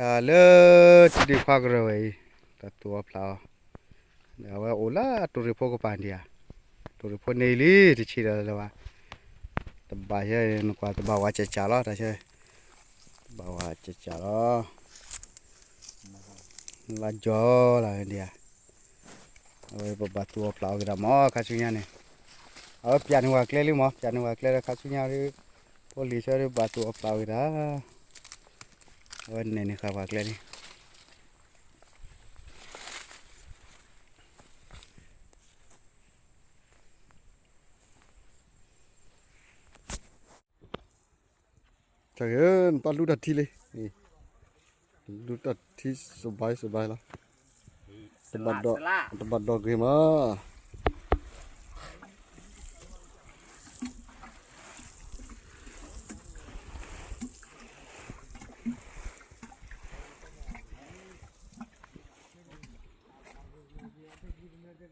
လၢတဒုးခွါကရၢၢ်ဝဲအံၤ, တၢ်သူၣ်အီၤဖျးအီၤ, အဝဲအိၣ်လၢတိၢ်ရ့ၣ်ဖိကပၤဒံးဧါ, တိၢ်ရ့ၣ်ဖိန့ၣ်လံ တဆံးဒီးလၢၤဘၣ်, တဘၣ်ယဲနကွၢ်တဘၣ်ဝဲကၠးကၠးလီၤ, တၢ်ဆၢ, တဘၣ်ဝဲကၠးကၠးလီၤ, လၢကၠီလၢဒံးဧါ, အဝဲပဘၣ်သူၣ်အီၤဖျးအီၤက့ၤဒၣ်မး ခါဆူညါန့ၣ်, အဝဲပျးန့ၢ်ဝဲကျဲလံမး, ပျးန့ၢ်ဝဲကျဲဒီးခါဆူညါဒီး, ဖိလံၤဆၢဒီးဘၣ်သူၣ်အီၤဖျးအီၤက့ၤဒၣ်, အဝဲနဲၣ်န့ၢ်ဃာ်ပှၤကျဲလံ. တၢ်ဂ့ၤ, နပၢ်လူတၢ်ထံလံ, လူတၢ်ထံစဘၢၣ်စဘၢၣ်လီၤ, တဘၣ်ဒီးဂ့ၤမး. ဖျါလီၤဝဲသီမ့ၢ်အီၤဒီးလံလၢ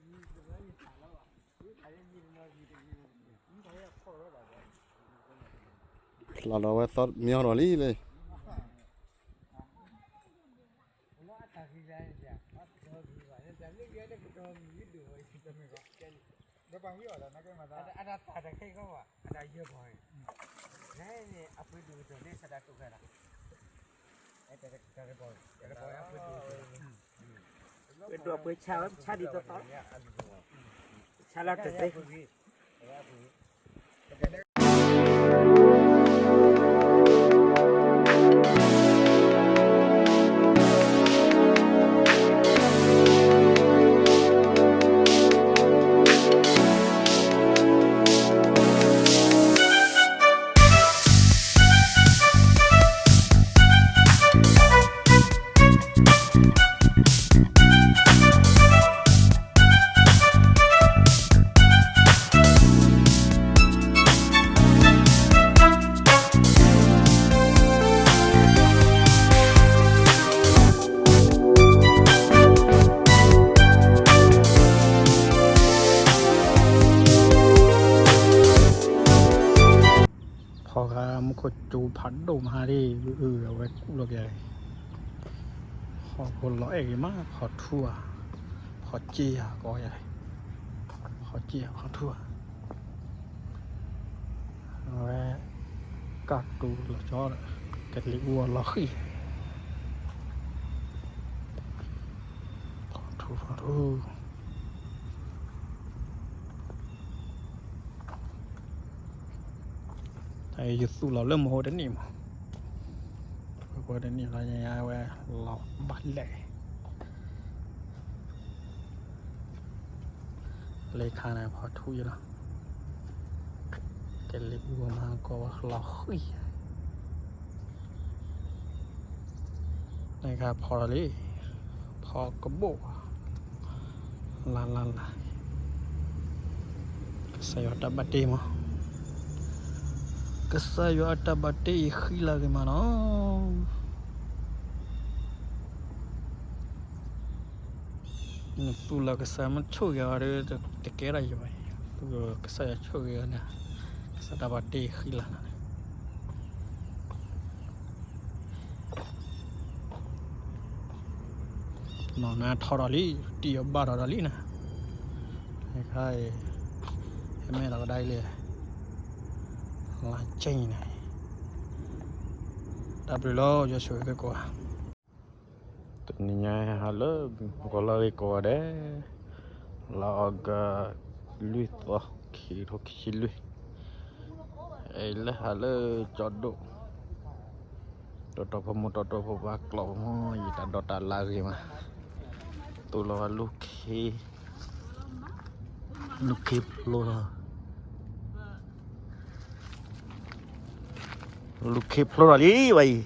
ပဒိးပှ့ၤဆါဝဲ ပဆါဒ်သိးသိး, ပဆါလၢတသ့. ဖီဂၤမူခိၣ်စူၤဖးဒိၣ်မးဒ် အဝဲကူၣ်လီၤက့ၤ, ဖီဖိလီၤအဲၣ်ဂ့ၤမး ဖီထူဧါ, ဖီစ့ဧါ ကိးယၤ, ဖီစ့ဧါ ဖီထူဧါ, အဝဲ ကၢ်တူၤလီၤကၠီဒီး ကလံၤအူအီၤလီၤဃံၣ်, ဖီထူ ဖီထူ တၢ်အံၤယသူၣ်လီၤလၢမဟိတနံၣ်မး, မဟိတနံၣ်လီၤညါဝဲလီၤဘၣ်လဲၣ်, လၢခါန့ၣ်ဖီထူယလီၤ, ကလံၤအူအီၤမးကီးဝဲလီၤဃံၣ် နခါဖီလီၤလံ, ဖီကဘိၣ်, လၢ်လၢ်လၢ်, ကစၢ်ယွၤတၢ်ဘၣ်တ့မး, ကစၢ်ယွၤအတၢ်ဘၣ်တ့အံၤဃံလၤဂ့ၤမးနီၤ, နသူၣ်လၢကစၢ်မ့ၢ်ဆိၣ်ဂ့ၤအီၤဒီး တကဲထီၣ်ယဘၣ်, သူၣ်လၢကစၢ်ယွၤဆိၣ်ဂ့ၤအီၤန့ၣ်, ကစၢ်တၢ်ဘၣ်တ့ဃံလၤန့ၣ် နီၢ်နၤထီၣ်ဒီးလံ, တံၢ်အဘၣ်ထီၣ်ဒီးလံနၤ, ခါအံၤ, ဟဲမဲာ်လီၤကဒါအံၤလံ, လါကၠ့န့ၣ်, တၢ်ဘျုးလီၤ ယွၤဆိၣ်ဂ့ၤသုကိးဂၤ တနံၤညါဟးလၢ ဂီၤလၢဂ့ၤကိးဂၤဒဲး, လါအီကူး လွံၢ်သီ ခံကထိခံဆံလွံၢ်, လၢဟးလၢကၠီဒိၣ်, တီတီဖိမိၢ်တီတီဖိပၢ်ကျီၢ်ဖိမိၢ် ယတၢ်ဒိးတၢ်လၢဂ့ၤမး, သူၣ်လီၤဝဲလူၢ်ခ့, လူၢ်ခ့ဖျိလီၤ လူၢ်ခ့ဖျိလီၤလံဝဲအံၤ,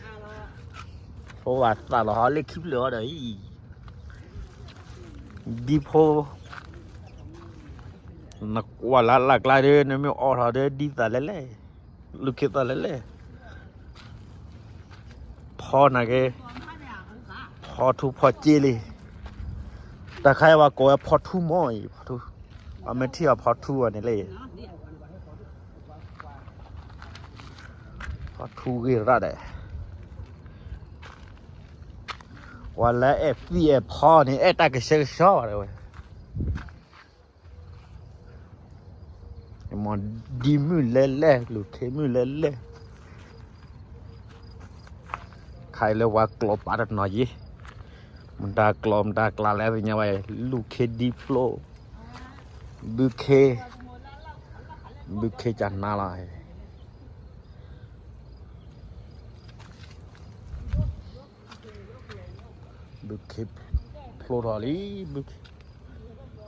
ဖိဝဲသးလီၤဟီလၢခံဖျၢၣ်အီၤဒီးအံၤ, ဒ်ဖိ, နကွၢ်လၢ်လၢ်ကျါဒီး နမ့ၢ်အိးထီၣ်ဒီးဒ်သးလဲၣ်လဲၣ်, လူၢ်ခ့သးလဲၣ်လဲၣ်, ဖီနာ်က့, ဖီထူဖီစ့လံ, တၢ်ခါအံၤပှၤကိးဝဲဖီထူမးအံၤ, ဖီထူ, ပှၤမ့ၢ်ထံၣ်အီၤဖီထူအီၤန့ၣ်လၢ ဖီထူဂ့ၤရၣ်ဒဲး, ပှၤလၢအဲၣ်သံအဲၣ်ဖီန့ၣ် အဲၣ်တၢ်ကဆှဲကဆှီဘၣ်ဝဲ, မ့ၢ်ဒ်မုၢ်လဲလဲၣ်လူၤခ့မုၢ်လဲလဲၣ်, ခါအံၤလၢပှၤကျိးပာ်တနီၤယ့, မတၤကျိးမတၤကျးလဲၣ်သ့ၣ်ညါဝဲ, လူၤခ့ဒ်ဖျိ, ဘုခ့, ဘုခ့ကနါလီၤ. ဘုခ့ဖျိထီၣ်လံ,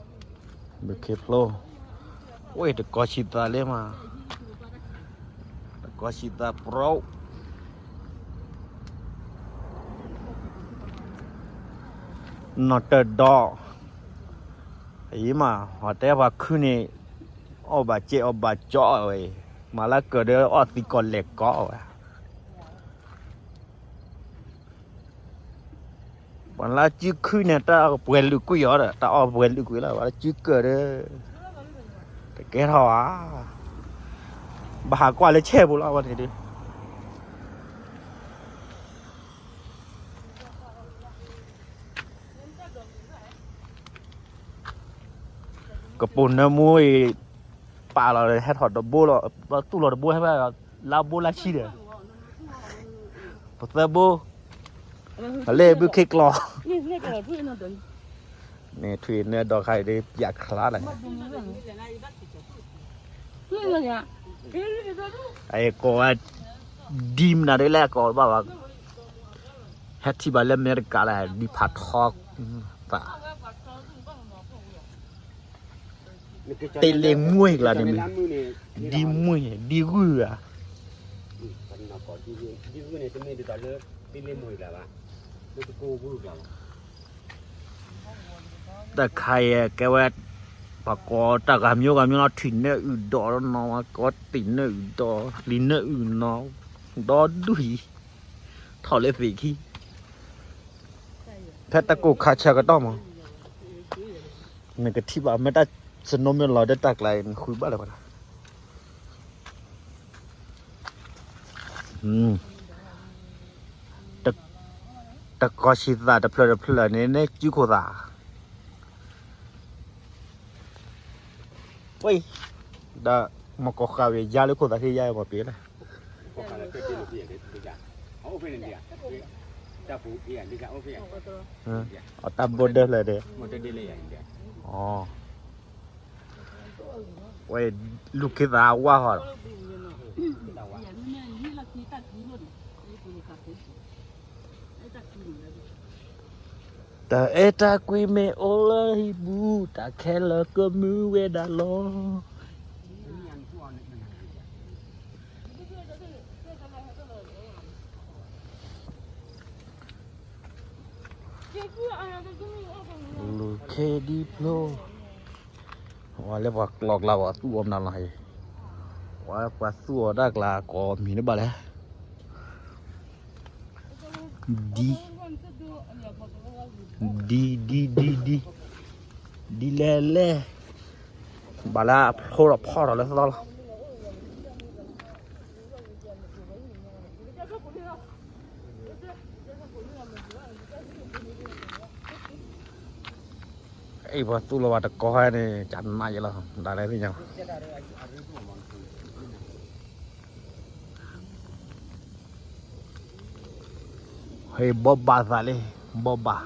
ဘုခ့ဖျိ, ဝဲတကီၢ်ဆံးသးလံမး, တကီၢ်ဆံးသးပရိ, နီၢ်တၢ်ဒီး, အံၤမး ဟီတဲပှၤခုန့ၣ်, အီၣ်ဘၣ်ကဲအီၣ်ဘၣ်ကၠီဝဲ, မၤလၢကၢၤဒီးအီၣ်သံကီၢ်လဲၤကီးဝဲ ပှၤလၢစုခုန့ၣ် တၢ်ပှဲၤလုာ်ကွံာ်အီၤဒီး တၢ်အီၣ်ပှဲၤလုာ်ကွံာ်လီၤ, ပှၤလၢစုကၢၤဒီး တကဲထီၣ်ဧါ, ဘၣ်ဟးကွၢ်လၢဆဲၣ်ပူၤလီၤဝဲန့ၣ်ဒီး ကပိာ်နၢမူအံၤ ပာ်လီၤဒီး ဟဲထီၣ်တဘိလီၤ, သူၣ်လီၤတဘိဟဲဖဲ လါဘိလါဆံဒီး ပသၢဘိ, အလဲၣ်ဘုခ့ကျီး, န့ၣ်ထွံၣ်နၢဒီးခါအံၤဒီး ပျးချါလၢ အကိးဝဲ ဒ်မနုၤဒ်လဲၣ်ကိးဘၣ်ဘၣ်, ဟဲထံၣ်ဘၣ်လၢအမဲရကၤလၢ ဒ်ဖးထီသး တ့လ့မွ့ၢ်ကျါန့ၣ်မ့ၢ်, ဒ်မွ့ၢ် ဒ်ဂုၢ်ဧါ, တၢ်ခါအံၤကဲဝဲ, ပှၤကိးတၢ်ဂၤမျိုးဂၤမျိုးလီၤ, ထွံၣ်နၢအုၣ်ဒီးနီၤ, ကိးတံၢ်နၢအုၣ်ဒီး လံာ်နၢအုၣ်နီၤ, ဒီဒူၣ်အံၤ ထီၣ်လၢသ့ၣ်ခံ, ဖဲတၢ်ကိၢ်ခါဆၢကတီၢ်မး, နကထံၣ်ဘၣ် မ့ၢ်တၢ်စနိမ့ၢ်လီၤဒီးတၢ်ကျါအံၤ နဃုဘၣ်လၢၤဘၣ်, တကီၢ်ဆံးသးတဖျၢၣ်တဖျၢၣ်န့ၣ် နဲစုခိၣ်သး ဒီးမ့ၢ်ကီၢ်ဃာ်ဝဲယါလၢခိၣ်သးခံယါမ့ၢ်ပှဲၤလဲၣ်, အတၢ်ဘိဒၢဖျၢၣ်ဒီး, ဝဲလူၤခ့သးဝါဃီဒီး တၢ်အဲၣ်တၢ်ကွံမ့ၢ်အိၣ်လၢဟံၣ်ပူၤ, တၢ်ခဲလၢာ်ကမုာ်ဝဲဒၣ်လီၤ. လူၤခ့ဒ်ဖျိ, ဝဲလၢပှၤကျီကျါ ပှၤသူၣ်အီၤမနုၤလီၤ, ဝဲပှၤသူၣ်အီၤတၢ်ကျါကိးမံၤတဘၣ်လဲၣ်. ဒ်, ဒ်, ဒ်, ဒ်, ဒ်, ဒ်လဲၣ်လဲၣ်, ဘၣ်လၢအဖျိထီၣ်ဖီၣ်ထီၣ်လၢသီလီၤ. အံၤပှၤသူၣ်လီၤဘၣ်တကီၢ်န့ၣ် ကနးယဲလီၤ ဒၣ်လဲာ်သ့ၣ်ညါ ဟ့ၣ်ဘီဘၣ်သးလံ, ဘီဘၣ်,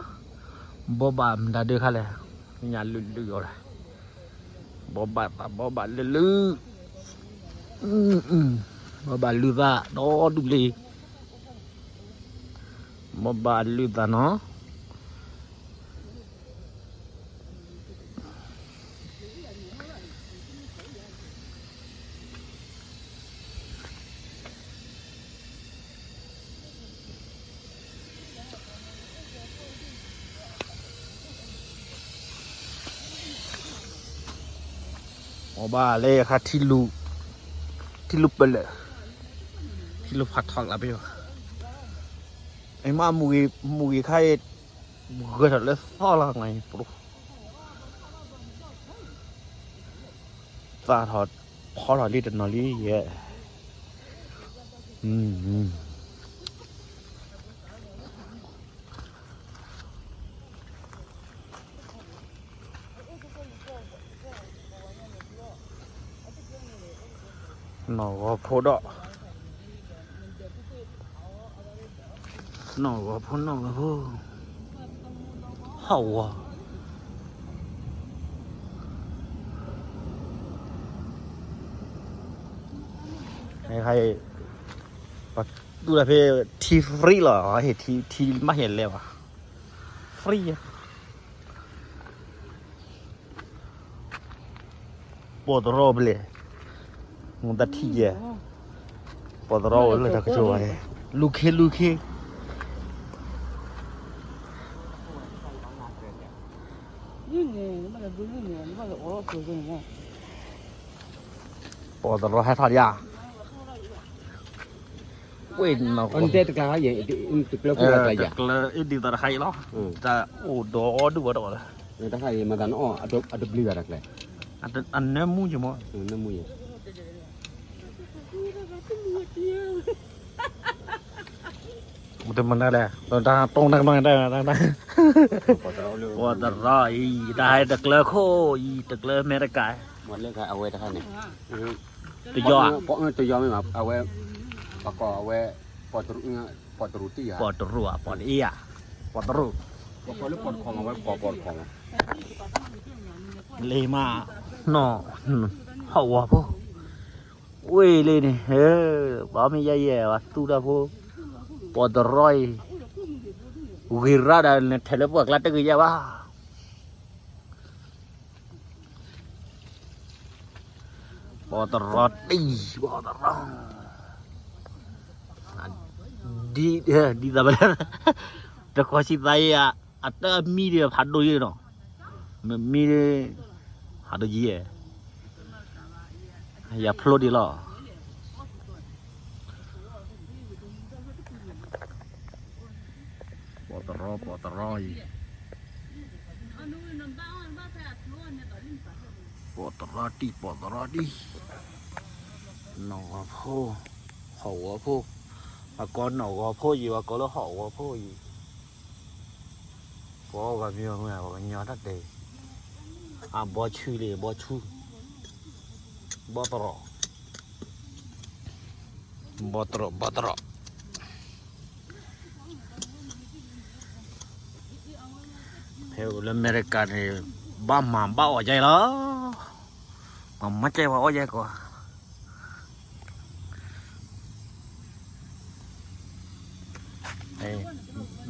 ဘီဘၣ်မတၤဒုးခါလဲၣ်, ညၣ်လုၢ်လုၢ်အီၤလဲၣ်, ဘီဘၣ်သး ဘီဘၣ်လုၢ်လုၢ်, ဘီဘၣ်လုၢ်သး ဒီဒူၣ်လံ, ဘီဘၣ်လုၢ်သးနီၤ. အဘၣ်လၢယခါ ထံလူၤပလၢာ်, ထံလူၤဖးထီၣ်လၢပယီၤ, အမ့ၢ်မူဂ့ၤခါအံၤ, ဂဲၤထီၣ်လၢသီလီၤ နပျိ သၣ်ထီၣ်ဖီထီၣ်လံတနီၤလံယဲၢ်, အ, အ, နီၢ်ဂီၤဖိဒီး နီၢ်ဂီၤဖိ နီၢ်ဂီၤဖိ ဟီၣ်ဝီၤ ဟဲခါအံၤ ပှၤတူၢ်တၢ်ဖဲ ထံ free လီၤ, ဟဲထံ ထံမးဟဲလဲၤဘၣ် free ပီၢ်တရီပလဲၣ်, မူတၢ်ထံၣ်ယဲ, ပီၢ်တရီအိၣ်လၢတၢ်ကတိၤဝဲ, လူၤခ့ လူၤခ့, ပီၢ်တရီဟဲထီၣ်ဒံးဧါ, ဝ့ၢ်နီၢ် တဲတကျါယဲ, တကျၢဖိတကျါယဲ, တကျၢအ့ၣ်ဒ်သိးတခါအံၤလီၤ, တၢ်အိၣ်ဒီးဒူၣ်ဝဲတအီၣ်လၢ, တခါအံၤမၤသးနအီၣ် အတဘျုးဂၤတကျဲ, အနၢမူယမီၢ်, နၢမူယ တမနုၤလဲၣ်, တၢ်တီၢ်နၢ်ကမၣ်တၢ်, ပီၢ်တရီအံၤ တၢ်ဟဲတကျၢခိၣ်အံၤ တကျၢအမဲရကၤ, အဝဲတခါန့ၣ်, တယီၤ, တယီၤမ့ၢ်ဘၣ်, အဝဲ, ပကိးအဝဲ, ပီၢ်တရူး, ပီၢ်တရူးတံၢ်ဧါ, ပီၢ်တရူးဧါ, ပီၢ်တအ့ၣ်ဧါ, ပီၢ်တရူး, ပီၢ်တခီမး, ဝဲပီၢ်ပီၢ်တခီမး, လ့မး, နီၢ်, ဟီၣ်ဝီၤဖိ ဝ့ၢ်လံန့ၣ်, ပှၤမ့ၢ်ယဲယဲ ပှၤသူၣ်တၢ်ဖိ, ပီၢ်တရီအံၤ, ဂ့ၤရၣ်ဒၣ်နထဲးလၢပှၤကျါတဂ့ၤယဲဘၣ်, ပီၢ်တရီတံၢ်, ပီၢ်တရီ, ဒ်, ဒ်သိးပလဲ, တကီၢ်ဆံသးအံၤ, အတၢ်မံဒံးဖးဒိၣ်ယဲနီၤ, မ့မံ, ဖးဒိၣ်ယဲ, ယဖျိဒံးလီၤ, ပီၢ်တရီ, ပီၢ်တရီအံၤ, ပီၢ်တရီတံၢ်, ပီၢ်တရီတံၢ်, နီၢ်ဂီၤဖိ, ဟီၣ်ဝီၤဖိ, ပှၤကိးနီၢ်ဂီၤဖိယံၤ ပှၤကိးလၢဟီၣ်ဝီၤဖိယံၤ, ပှၤဂၤမံၤမ့ၢ်ပှၤကညီတၢ်တဲ, အဘီဆူလံ ဘီဆူ, ဘီတရီ, ဘီတရီ, ဘီတရီ ဖဲအိၣ်လၢအမဲရကၤန့ၣ်, ဘၣ်မၤဘၣ်အီၣ်ယဲလီၤ, မၤမၤကဲပှၤအီၣ်ယဲကီး,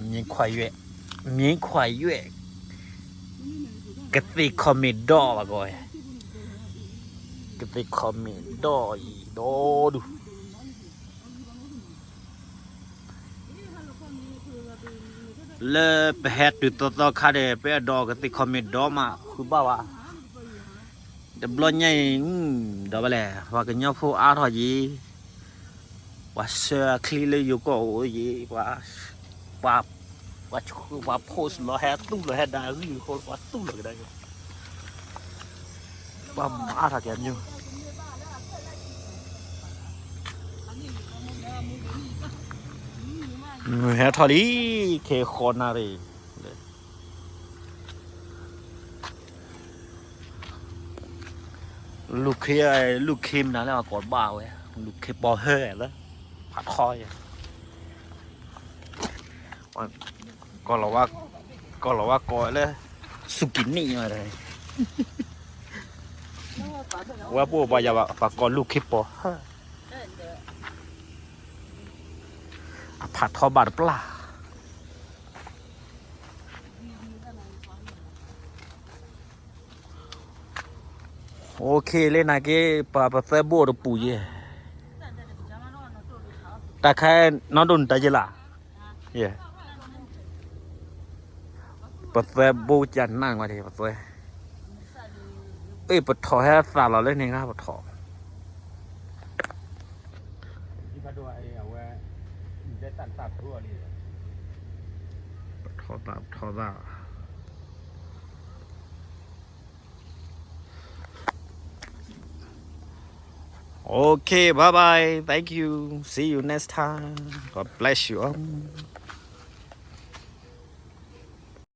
မြင်းခွာရွက်, မြင်းခွာရွက်, ကသ့ၣ်ခီမ့ၣ်ဒီဘၣ်ကီး, ကသ့ၣ်ခီမ့ၣ်ဒီအံၤဒီဒူၣ် လၢပဟဲတုၤသီသီခါဒီး ပအဲၣ်ဒိးကသ့ၣ်ခီမ့ၣ်ဒီမး ဃုဘၣ်ဝဲ, တဘျီညါအံၤ, ဒီးဘၣ်လဲၣ် ပှၤကညီဖိအါထီၣ်ယံၤ, ပှၤဆှၢအချံလၢယိၤကီၢ်အိၣ်ယံၤ, ပှၤ, ပှၤ, ပှၤ post လီၤဟဲသူၣ်လီၤဟဲဒၣ်ဂံၢ်ဃိ ပှၤသူၣ်လီၤကဒါက့ၤ, ပှၤမၤအါထီၣ်က့ၤအမျိုး မုၢ်ဟဲထီၣ်လံ, ခဲဃီနၣ်ရံၣ်, လူၢ်ခ့, လူၢ်ခ့မနုၤလၢအကိးဘၣ်ဝဲ, လူၢ်ခ့ပီၤဟၢလၢ, ဖးထီယဲ, ကီၢ်လီၤဝါ, ကီၢ်လီၤဝါကိးလၢ, စူကံနံၣ်ဝဲ, ဝဲပှၤယၤဘၣ် ပှၤကိးလူၢ်ခ့ပီၤဟၢ, အဖးထီဘၣ်တပျၢ် OK လၢနာ်က့ ပှၤပသဲဘိၣ်တပူၤယဲၢ်, တၢ်ခါနီၢ်ဒိၣ်နတၢ်ယဲၢ်လၢ်, ယဲၢ်, ပသဲဘိၣ်ကနၣ်ဝဲဒၣ် ပသဲ, အ့ၣ် ပထီၣ်ဟဲသးလီၤလၢန့ၣ်ဂၤ ပထီၣ် ပထီၣ်သး ပထီၣ်သး Okay, bye bye. Thank you. See you next time. God bless you all.